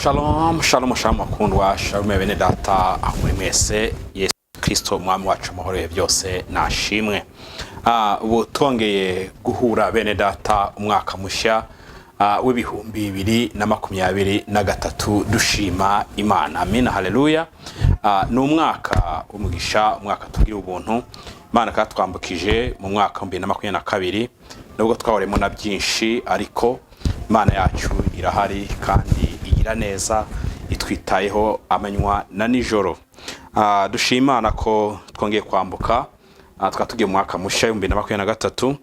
Shalom, shalom, shalom bakundwa, shalom bene data aho muri mwese. Yesu Kristo umwami wacu amahoro ye byose nashimwe. Ubu twongeye guhura bene data, umwaka mushya w'2023, dushima Imana. Amina, haleluya. Ni umwaka w'umugisha, umwaka tugira ubuntu. Imana katwambukije mu mwaka wa 2022, nubwo twahoremo na byinshi, ariko Imana yacu irahari kandi igira neza, itwitayeho amanywa na nijoro. Dushima Imana ko twongeye kwambuka, tukaba tugiye mu mwaka mushya w'2023.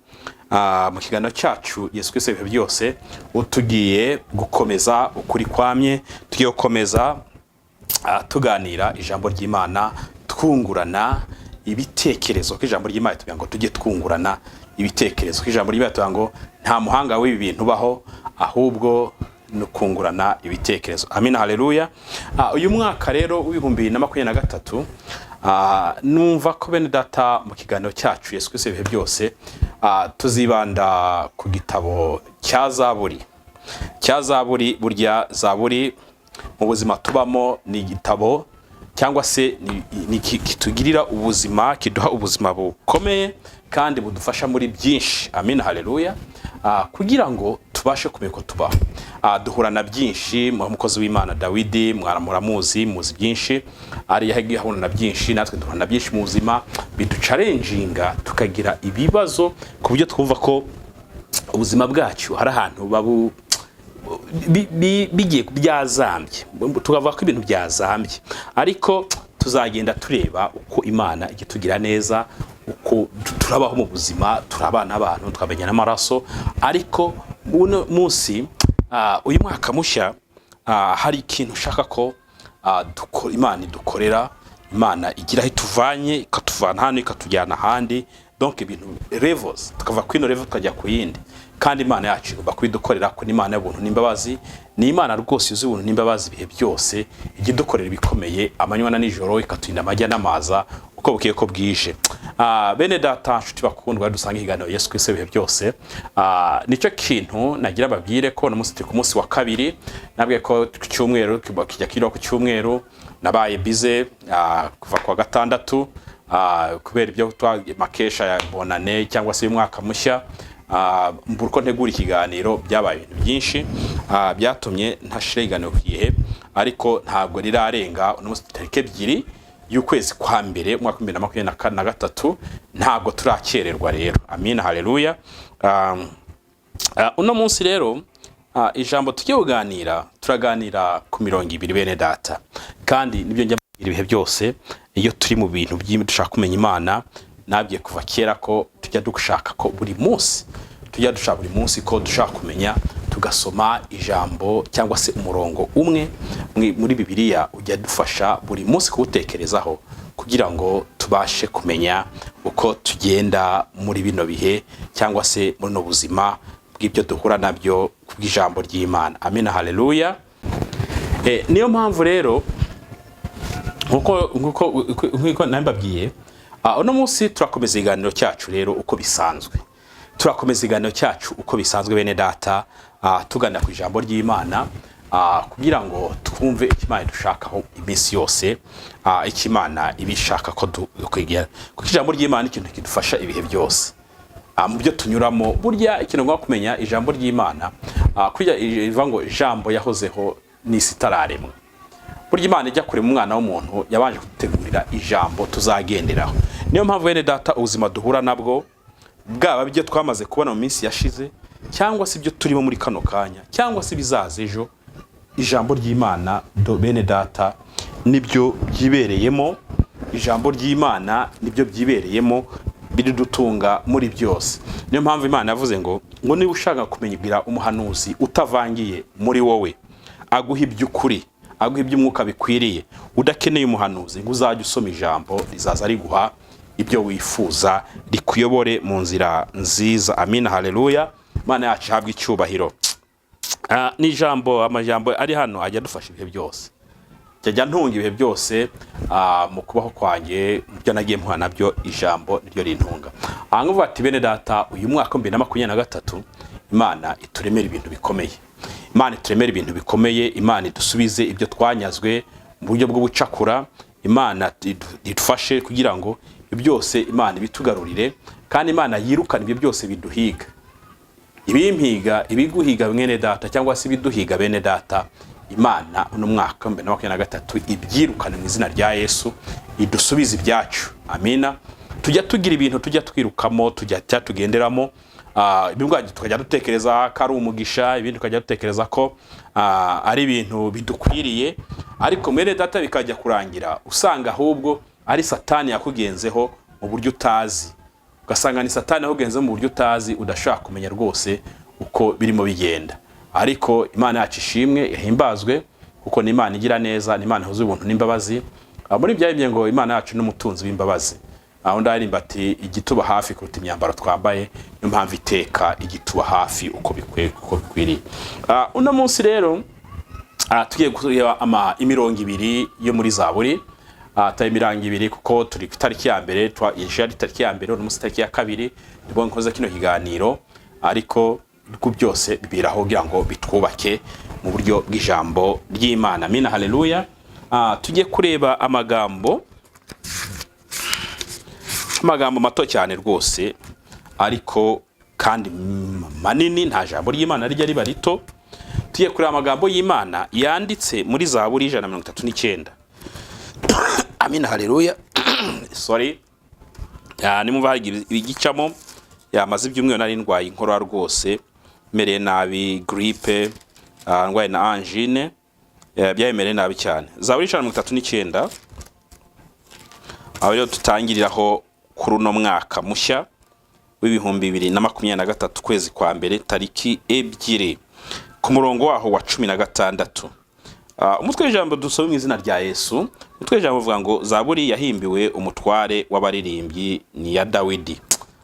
Mu kiganiro cyacu Yesu Kristo ibihe byose, ubu tugiye gukomeza ukuri kwamye, tugiye gukomeza tuganira ijambo ry'Imana, twungurana ibitekerezo, ko ijambo ry'Imana tugira ngo tujye twungurana ibitekerezo, ko ijambo ry'Imana tugira ngo nta muhanga w'ibi bintu ubaho, ahubwo ni ukungurana ibitekerezo. Amina, haleluya. Uyu mwaka rero w'2023, numva ko bene data mu kiganiro cyacu Yesu Kristo ibihe byose, tuzibanda ku gitabo cya Zaburi, cya Zaburi. Burya Zaburi mu buzima tubamo ni igitabo cyangwa se ni kitugirira ubuzima, kiduha ubuzima bukomeye kandi budufasha muri byinshi. Amina, haleluya. Kugira ngo tubashe kumenya uko tubaho. Duhura na byinshi. Mukozi w'Imana Dawidi muramuzi, muzi byinshi, ari yagiye ahura na byinshi, natwe duhura na byinshi mu buzima biduchallenginga, tukagira ibibazo ku buryo twumva ko ubuzima bwacu hari ahantu babu bigiye byazambye, tukavuga ko ibintu byazambye. Ariko tuzagenda tureba uko Imana ijya itugira neza, uko turabaho mu buzima, turabana n'abantu, tukamenya n'amaraso. Ariko uno munsi, uyu mwaka mushya, hari ikintu ushaka ko Imana idukorera, Imana igira aho ituvanye, ikatuvana hano ikatujyana ahandi, donc ibintu levels, tukava kuri ino level tukajya ku yindi. Kandi Imana yacu igomba kubidukorera, ko ni Imana y'ubuntu n'imbabazi, ni Imana rwose yuzuye ubuntu n'imbabazi ibihe byose, ijya idukorera ibikomeye amanywa na nijoro, ikaturinda amajya n'amaza uko bukeye ko bwije. Bene data, nshuti bakundwa, dusanga ikiganiro Yesu Kristo ibihe byose. Nicyo kintu nagira babwire ko uno munsi turi ku munsi wa kabiri. Nabwiye ko ku cyumweru kijya kiriho, ku cyumweru nabaye bize kuva ku wa gatandatu, kubera ibyo makesha ya bonane cyangwa se y'umwaka mushya. Mbura uko ntegura ikiganiro, byabaye ibintu byinshi, byatumye ntashira ikiganiro ku gihe, ariko ntabwo rirarenga. Uno munsi tariki 2 y'ukwezi kwa mbere umwaka wa 2023, ntabwo turakererwa rero. Amina, haleluya. Uno munsi rero, ijambo tugiye kuganira, turaganira ku mirongo ibiri bene data. Kandi nibyo njya mbabwira ibihe byose iyo turi mu bintu dushaka kumenya Imana. Nabwiye kuva kera ko tujya dushaka ko buri munsi, tujya dushaka buri munsi ko dushaka kumenya, tugasoma ijambo cyangwa se umurongo umwe muri Bibiliya ujya dufasha buri munsi kuwutekerezaho, kugira ngo tubashe kumenya uko tugenda muri bino bihe cyangwa se muri buno buzima bw'ibyo duhura nabyo kubw'ijambo ry'Imana. Amina, haleluya. Niyo mpamvu rero nkuko nabibabwiye, uno munsi turakomeza ikiganiro cyacu rero uko bisanzwe. Turakomeza ikiganiro cyacu uko bisanzwe bene data, tuganira ku ijambo ry'Imana, kugira ngo twumve icyo Imana idushakaho iminsi yose, icyo Imana iba ishaka ko kwigira, kuko ijambo ry'Imana ni ikintu kidufasha ibihe byose mu byo tunyuramo. Burya ikintu ngomba kumenya, ijambo ry'Imana, kurya ivuga ngo ijambo yahozeho n'isi itararemwa. Burya Imana ijya kurema umwana w'umuntu yabanje kudutegurira ijambo tuzagenderaho. Niyo mpamvu bene data, ubuzima duhura nabwo, bwaba ibyo twamaze kubona mu minsi yashize, cyangwa se ibyo turimo muri kano kanya, cyangwa se ibizaza ejo, ijambo ry'Imana bene data nibyo byibereyemo. Ijambo ry'Imana nibyo byibereyemo, biridutunga muri byose. Niyo mpamvu Imana yavuze ngo niba ushaka kumenya umuhanuzi utavangiye muri wowe, aguha iby'ukuri, aguha iby'umwuka bikwiriye, udakeneye umuhanuzi, ngo uzajye usoma ijambo, rizaza riguha ibyo wifuza, rikuyobore mu nzira nziza. Amina, haleluya. Imana yacu ihabwe icyubahiro. N'ijambo, amajambo ari hano ajya adufasha ibihe byose, jya ntunga ibihe byose, mu kubaho kwanjye, mu byo nagiye mpura nabyo, ijambo niryo rintunga. Aha ngaha ati: bene data, uyu mwaka wa 2023 Imana ituremera ibintu bikomeye. Imana ituremere ibintu bikomeye, Imana idusubize ibyo twanyazwe mu buryo bw'ubucakura. Imana idufashe kugira ngo ibyo byose Imana ibitugarurire, kandi Imana yirukane ibyo byose biduhiga, ibimpiga, ibiguhiga mwene data, cyangwa se ibiduhiga bene data. Imana uno mwaka wa 2023 ibyirukane mu izina rya Yesu, idusubize ibyacu. Amina. Tujya tugira ibintu tujya twirukamo, tujya tugenderamo, ibindi tukajya dutekereza ko ari umugisha, ibindi tukajya dutekereza ko ari ibintu bidukwiriye, ariko mwene data bikajya kurangira usanga ahubwo ari Satani yakugenzeho mu buryo utazi, ugasanga ni Satani yakugenzeho mu buryo utazi, udashobora kumenya rwose uko birimo bigenda. Ariko Imana yacu ishimwe, ihimbazwe, kuko ni Imana igira neza, ni Imana ihuza ubuntu n'imbabazi. Muri byaremye ngo Imana yacu n'umutunzi w'imbabazi. Aho ndaririmba ati: "Igituba hafi kuruta imyambaro twambaye." Niyo mpamvu iteka igituba hafi uko bikwiye, uko bikwiriye. Uno munsi rero tugiye kureba imirongo ibiri yo muri Zaburi. Atari imirongo ibiri, kuko turi ku itariki ya mbere, ejo yari itariki ya mbere, uno munsi itariki ya kabiri nibwo nkoze kino kiganiro. Ariko ku byose bibiraho kugira ngo bitwubake mu buryo bw'ijambo ry'Imana. Amina, haleluya. Tujye kureba amagambo mato cyane rwose, ariko kandi manini. Nta jambo ry'Imana rijya riba rito. Tugiye kureba amagambo y'Imana yanditse muri Zaburi 139. Amina, haleluya. Sorry, nimumva hari igicamo, yamaze ibyumweru nari ndwaye inkorora rwose, mereye nabi, grippe, ndwaye na angine, byamereye nabi cyane. Zaburi 139, aho rero tutangiriraho kuri uno mwaka mushya w'2023, ukwezi kwa mbere, tariki 2, ku murongo waho wa 16. Umutwe w'ijambo dusome mu izina rya Yesu. Umutwe w'ijambo uvuga ngo: "Zaburi yahimbiwe umutware w'abaririmbyi, ni iya Dawidi."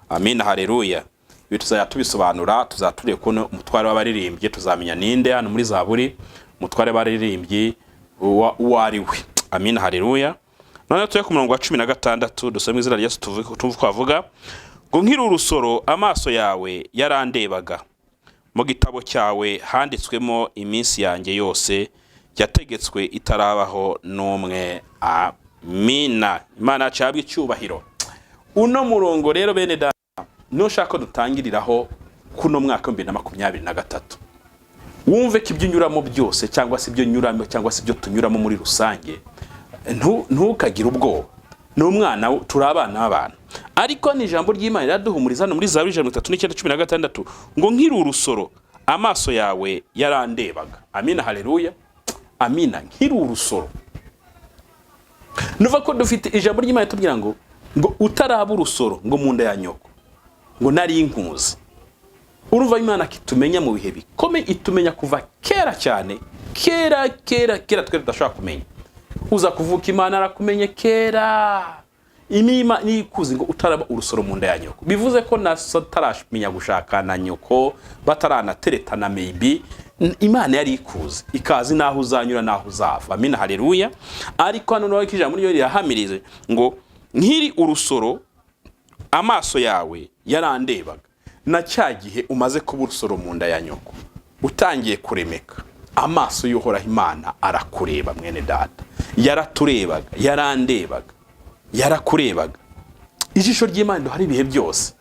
Amina, haleluya. Ibi tuzajya tubisobanura, tuzajya tureba ukuntu umutware w'abaririmbyi, tuzamenya ninde hano muri Zaburi umutware w'abaririmbyi uwo ari we. Amina, haleluya. Noneho tujye ku murongo wa 16, dusome mu izina rya Yesu, tuvuge twavuga ngo: "Nkiri urusoro amaso yawe yarandebaga, mu gitabo cyawe handitswemo iminsi yanjye yose yategetswe itarabaho n'umwe." Amina. Imana yacu yahabwa icyubahiro. Uno murongo rero, bene data, nushaka ko dutangiriraho kuno mwaka wa 2023, wumve ko ibyo unyuramo byose, cyangwa se ibyo nyuramo, cyangwa se ibyo tunyuramo muri rusange, ntukagire ubwoba. Ni umwana, turi abana b'abantu. Ariko ni ijambo ry'Imana riraduhumuriza hano muri Zaburi 139:16 ngo: "Nkiri urusoro amaso yawe yarandebaga." Amina, haleluya, amina. Nkiri urusoro, nuva ko dufite ijambo ry'Imana itubwira ngo utaraba urusoro ngo mu nda ya nyoko ngo nari nkuzi. Urumva, Imana kitumenya mu bihe bikomeye, itumenya kuva kera cyane, kera kera kera twe tudashobora kumenya. Uza kuvuka Imana arakumenye kera. Inima nikuzi ngo utaraba urusoro mu nda ya nyoko, bivuze ko na so ataramenye gushaka na nyoko, bataranateretana, maybe Imana yari ikuzi, ikazi n'aho uzanyura n'aho uzava. Amina, haleluya. Ariko hano nawe ijambo ryo rirahamirize ngo: "Nkiri urusoro amaso yawe yarandebaga." Na cya gihe umaze kuba urusoro mu nda ya nyoko, utangiye kuremeka, amaso y'Uhoraho Imana arakureba. Mwene data, yaraturebaga, yarandebaga, yarakurebaga. Ijisho ry'Imana riduhara ibihe byose,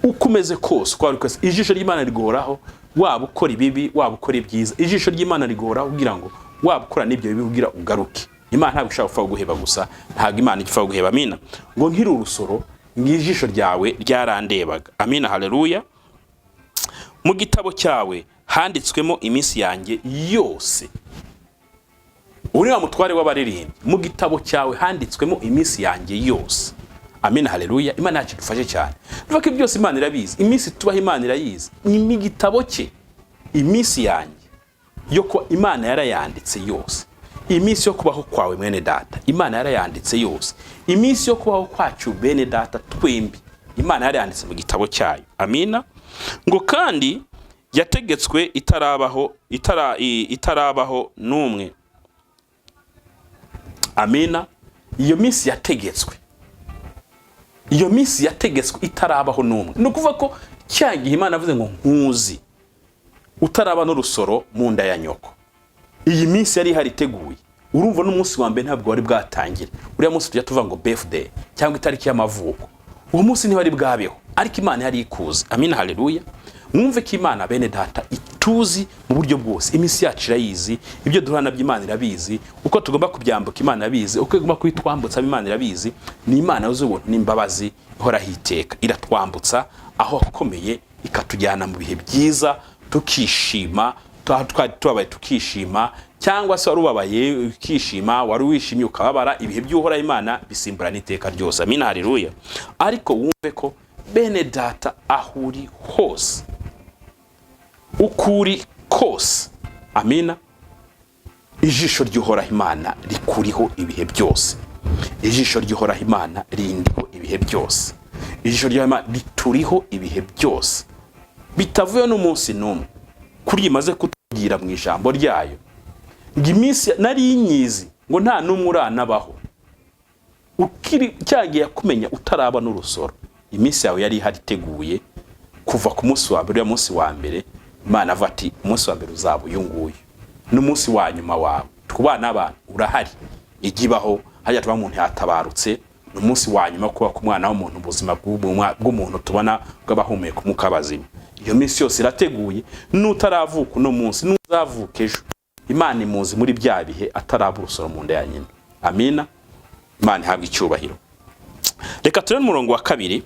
uko umeze kose, uko wari kose, ijisho ry'Imana rigoraho. Waba ukora ibibi, waba ukora ibyiza, ijisho ry'Imana rigoraho kugira ngo waba ukora n'ibyo bibi kugira ugaruke. Imana ntabwo ishobora gupfa guheba gusa, ntabwo Imana ipfa guheba. Amina. Ngo: "Nkiri urusoro ngo ijisho ryawe ryarandebaga." Amina, haleluya. "Mu gitabo cyawe handitswemo iminsi yanjye yose." Uriya mutware w'abaririmbyi: "Mu gitabo cyawe handitswemo iminsi yanjye yose." Amina, haleluya. Imana yacu idufashe cyane. Tuvuga ko byose Imana irabizi, iminsi tubaho Imana irayizi. Ni gitabo cye iminsi yanjye yo ko Imana yarayanditse yose. Iminsi yo kubaho kwawe, mwene data, Imana yarayanditse yose. Iminsi yo kubaho kwacu, bene data, twembi Imana yarayanditse mu gitabo cyayo. Amina. Ngo: "Kandi yategetswe itarabaho, itarabaho n'umwe." Amina. Iyo minsi yategetswe, iyo minsi yategetswe itarabaho n'umwe. Ni ukuvuga ko cya gihe Imana avuze ngo nkuzi, Utaraba n'urusoro mu nda ya nyoko, iyi minsi yari ihari iteguye. Urumva n'umunsi wa mbere ntabwo wari bwatangire. Uriya munsi tujya tuvuga ngo birthday cyangwa itariki y'amavuko, uwo munsi ntiwari bwabeho, ariko Imana yari ikuzi. Amina, haleluya. Mwumve ko Imana, bene data, ituzi mu buryo bwose. Iminsi yacu irayizi, ibyo duhura nabyo Imana irabizi, uko tugomba kubyambuka Imana irabizi, uko igomba kubitwambutsa Imana irabizi. Ni Imana yuzuye ubuntu n'imbabazi, ihoraho iteka, iratwambutsa aho akomeye, ikatujyana mu bihe byiza, tukishima. Twari tubabaye tukishima, cyangwa se wari ubabaye ukishima, wari wishimye ukababara. Ibihe by'Uhoraho Imana bisimburana iteka ryose. Amina, haleluya. Ariko wumve ko, bene data, aho uri hose, uko uri kose, amina, ijisho ry'Uhoraho Imana rikuriho ibihe byose. Ijisho ry'Uhoraho Imana rindiho ibihe byose. Ijisho ry'Uhoraho Imana rituriho ibihe byose, bitavuye n'umunsi n'umwe. Kuri imaze kutubwira mu ijambo ryayo ngo iminsi nari nyizi, ngo nta n'umwe uranabaho ukiri cyagiye kumenya utaraba n'urusoro. Iminsi yawe yari ihari iteguye kuva ku munsi wa mbere. Uriya munsi wa mbere Imana avuga ati: "Umunsi wa mbere uzaba uyu nguyu, n'umunsi wa nyuma wawe kubana n'abantu urahari." Ijya ibaho hajya tuba umuntu yatabarutse, ni umunsi wa nyuma kuba ku mwana w'umuntu, ubuzima bw'umuntu tubona bw'abahumeka umwuka bazima. Iyo minsi yose irateguye. N'utaravuka uno munsi, n'uzavuka ejo, Imana imuzi muri bya bihe ataraba urusoro mu nda ya nyina. Amina, Imana ihabwa icyubahiro. Reka turebe umurongo wa 2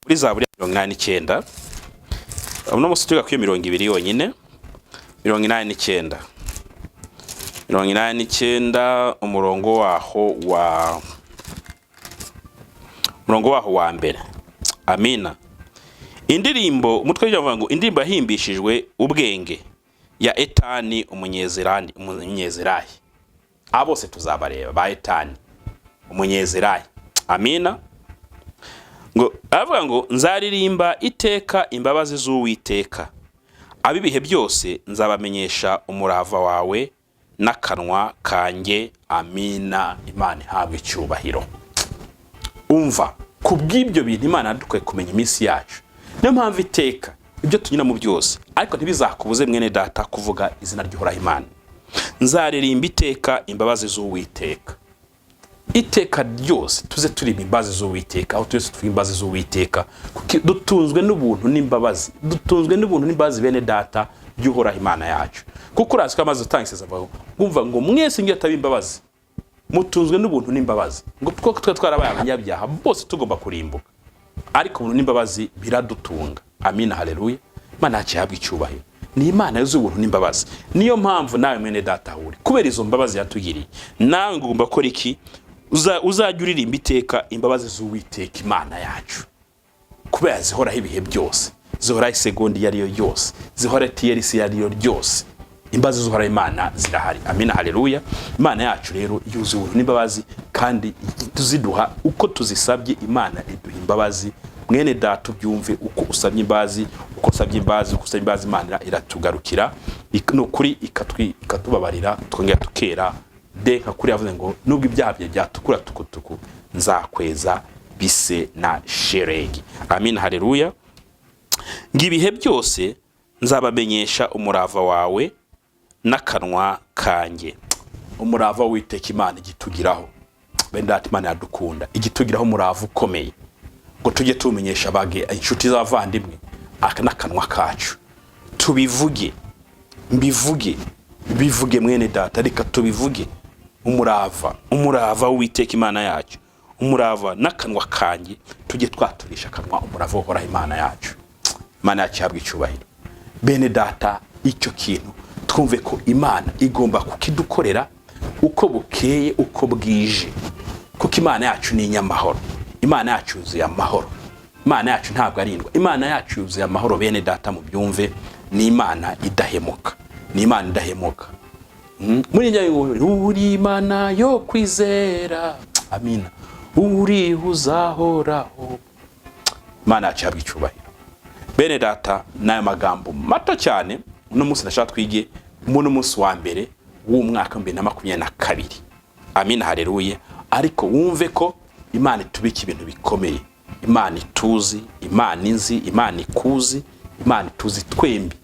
muri Zaburi ya 89. Uno munsi turiga kuri 20 yonyine. 89, 89, umurongo waho wa mbere. Amina. Indirimbo, umutwe w'ijambo ngo indirimbo yahimbishijwe ubwenge ya Etani Umunyezerani, Umunyezerahi. Aba bose tuzabareba, ba Etani Umunyezerahi. Amina. Ngo aravuga ngo: "Nzaririmba iteka imbabazi z'Uwiteka, ab'ibihe byose nzabamenyesha umurava wawe n'akanwa kanjye." Amina, Imana ihabwa icyubahiro. Umva, ku bw'ibyo bintu Imana yadukwiye kumenya iminsi yacu. Niyo mpamvu iteka ibyo tunyuramo byose, ariko ntibizakubuze, mwene data, kuvuga izina ry'Uhoraho Imana. Nzaririmba iteka imbabazi z'Uwiteka. Iteka ryose tuze turirimba imbabazi z'Uwiteka. Aho twese tuvuga imbabazi z'Uwiteka, kuko dutunzwe n'ubuntu n'imbabazi, dutunzwe n'ubuntu n'imbabazi, bene data, by'Uhoraho Imana yacu. Kuko urazi ko amaze gutanga isezerano, ngumva ngo mwese ngiyo ataba imbabazi, mutunzwe n'ubuntu n'imbabazi, ngo kuko twe twarabaye abanyabyaha bose tugomba kurimbuka, ariko ubuntu n'imbabazi biradutunga. Amina, haleluya. Imana yacu ihabwa icyubahiro. Ni Imana yuzuye ubuntu n'imbabazi. Niyo mpamvu nawe, mwene data, aho uri, kubera izo mbabazi yatugiriye, nawe ngo ugomba gukora iki? Uzajya uririmba iteka imbabazi z'Uwiteka Imana yacu, kubera zihoraho ibihe byose, zihoraho isegonda iyo ari yo yose, zihora tiyerisi iyo ari yo ryose. Imbabazi z'Uhoraho Imana zirahari. Amina, haleluya. Imana yacu rero yuzuye ubuntu n'imbabazi, kandi tuziduha uko tuzisabye. Imana iduha imbabazi, mwene data, ubyumve. Uko usabye imbabazi, uko usabye imbabazi, uko usabye imbabazi, Imana iratugarukira. Ni ukuri ikatubabarira, twongera tukera de. Nka kuri yavuze ngo: "Nubwo ibyaha byawe byatukura tukutuku, nzakweza bise na sheregi." Amina, haleluya. Ngo ibihe byose nzabamenyesha umurava wawe n'akanwa kanjye. Umurava w'Uwiteka Imana igitugiraho, bene data, Imana yadukunda, igitugiraho umurava ukomeye, ngo tujye tuwumenyesha abage inshuti z'abavandimwe, aka n'akanwa kacu tubivuge. Mbivuge, bivuge, mwene data, reka tubivuge. Umurava, umurava w'Uwiteka Imana yacu, umurava n'akanwa kanjye, tujye twaturisha akanwa umurava uhoraho Imana yacu. Imana yacu ihabwa icyubahiro. Bene data, icyo kintu twumve ko Imana igomba kukidukorera uko bukeye, uko bwije, kuko Imana yacu ni inyamahoro. Imana yacu yuzuye amahoro. Imana yacu ntabwo arindwa. Imana yacu yuzuye amahoro, bene data, mubyumve. Ni Imana idahemuka, ni Imana idahemuka. Muri njya uri Imana yo kwizera, amina, uri uzahoraho. Imana yacu ihabwa icyubahiro. Bene data, n'aya magambo mato cyane uno munsi ndashaka twige muno munsi wa mbere w'umwaka 2022. Amina, haleluya. Ariko wumve ko Imana itubika ibintu bikomeye. Imana ituzi, Imana inzi, Imana ikuzi, Imana ituzi twembi.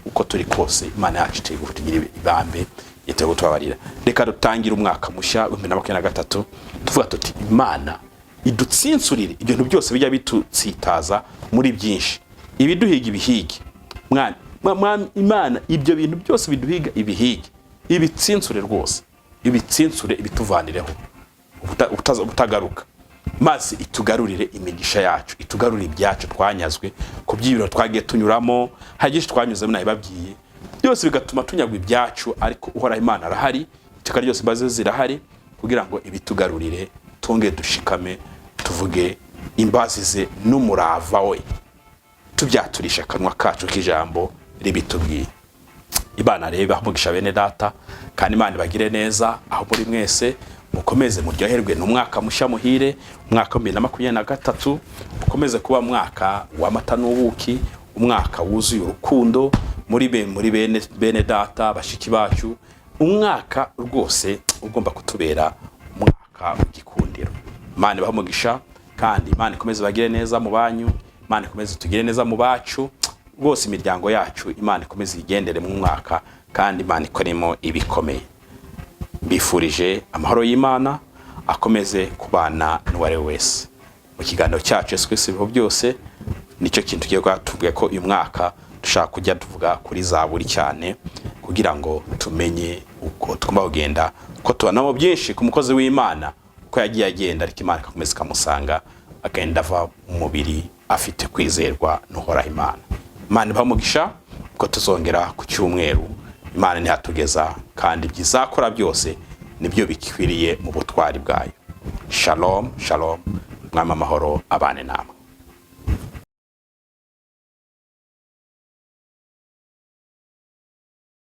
Uko turi kose, Imana yacu iteye kutugira ibambe, yiteguye kutubabarira. Reka dutangire umwaka mushya wa 2023 tuvuga tuti: "Imana idutsinsurire ibintu byose bijya bitutsitaza muri byinshi, ibiduhiga ibihige." Mwana Imana, ibyo bintu byose biduhiga ibihige, ibitsinsure rwose, ibitsinsure, ibituvanireho ubutagaruka, maze itugarurire imigisha yacu, itugarurire ibyacu twanyazwe ku by'ibiro twagiye tunyuramo. Hari byinshi twanyuzemo, nabibabwiye, byose bigatuma tunyagwa ibyacu. Ariko Uhoraho Imana arahari iteka ryose, imbabazi zirahari kugira ngo ibitugarurire, twongere dushikame, tuvuge imbabazi ze n'umurava we, tubyaturisha akanwa kacu k'ijambo ribitubwiye. Imana rero ibahe umugisha, bene data, kandi Imana ibagire neza aho muri mwese. Mukomeze muryoherwe n'umwaka mushya muhire. Umwaka wa 2023 ukomeze kuba umwaka w'amata n'ubuki, umwaka wuzuye urukundo muri bene data, bashiki bacu, umwaka rwose ugomba kutubera umwaka w'igikundiro. Imana ibahe umugisha, kandi Imana ikomeze ibagire neza mu banyu, Imana ikomeze tugire neza mu bacu rwose. Imiryango yacu Imana ikomeze igendere mu mwaka, kandi Imana ikoremo ibikomeye. Mbifurije amahoro y'Imana, akomeze kubana n'uwo ari we wese. Mu kiganiro cyacu Yesu Kristo ibihe byose, nicyo kintu tugiye kuba tuvuge ko uyu mwaka dushaka kujya tuvuga kuri zaburi cyane, kugira ngo tumenye uko tugomba kugenda, ko tubonamo byinshi ku mukozi w'Imana, uko yagiye agenda, ariko Imana igakomeza ikamusanga, agenda ava mu mubiri afite kwizerwa n'Uhoraho Imana. Imana ibahe umugisha, ko tuzongera ku cyumweru, Imana ntihatugeza, kandi ibyizakora byose nibyo bikwiriye mu butwari bwayo. Shalom, shalom. Mwami amahoro abane namwe.